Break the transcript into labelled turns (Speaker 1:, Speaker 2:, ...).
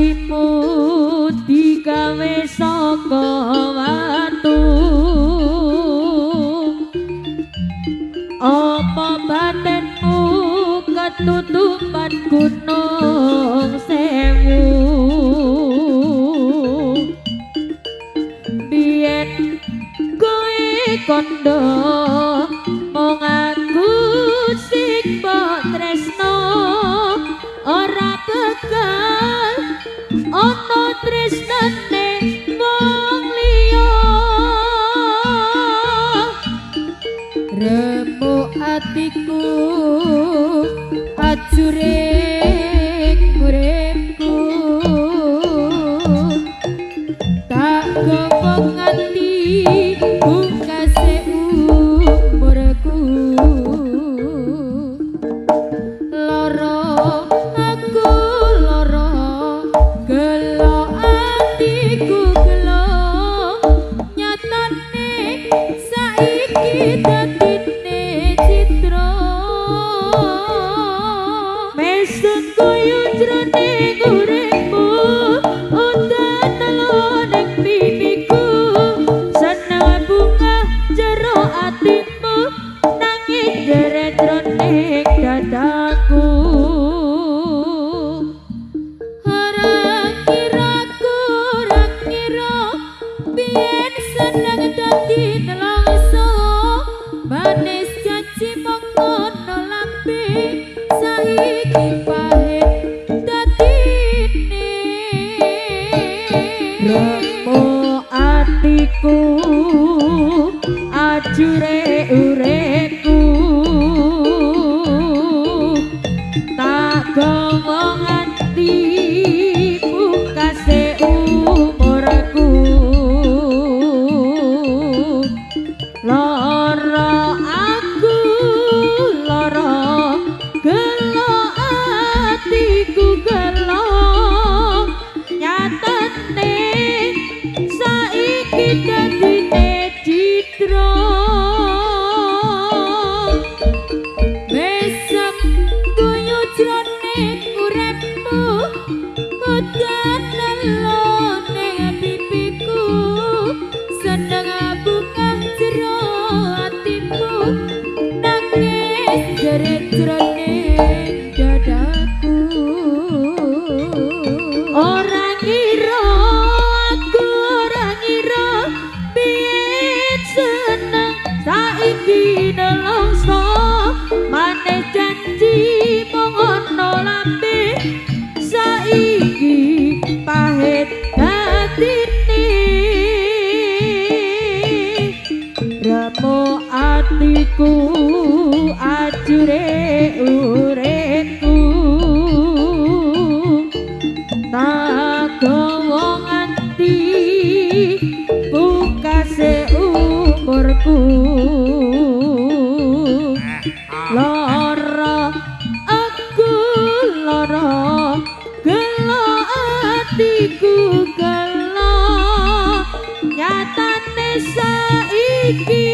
Speaker 1: Atimu digawe saka watu, apa batinmu ketutupan gunung sewu? Biyen kowe kondo mung aku sing mbok tresno, ora bakal ana tresnane wong liya.
Speaker 2: Remuk atiku ajuring uripku, tak gawa nganti pungkase umurku. Lara aku lara, gelo atiku gelo, nyatane saiki dadine citra.
Speaker 1: Mesem koyo jroning uripmu, udan telu ning pipiku, seneng bunga jero atimu, nanging jeret jroning dadaku.
Speaker 2: Ora kira kurang kira biyen seneng dadi nelongso, manis janji mung ngono lambe saiki pahit dadine.
Speaker 1: Remuk atiku ajure uripku, tak gawa nganti pungkase umurku. Lara aku lara, gelo atiku gelo, nyatane saiki dadine citra.
Speaker 2: Mesem guyu jroning uripmu, udan lelo ning pipiku, seneng bunga jero atimu, nangis jeret jroning dadaku.
Speaker 1: Ora ngira aku ora ngira biyen seneng saiki nelongso, maneh janji mung ana lambe saiki pahit dadine. Remuk atiku ajure uripku, tak gawa nganti pungkase umurku. Lara aku lara, gelo atiku gelo, nyatane saiki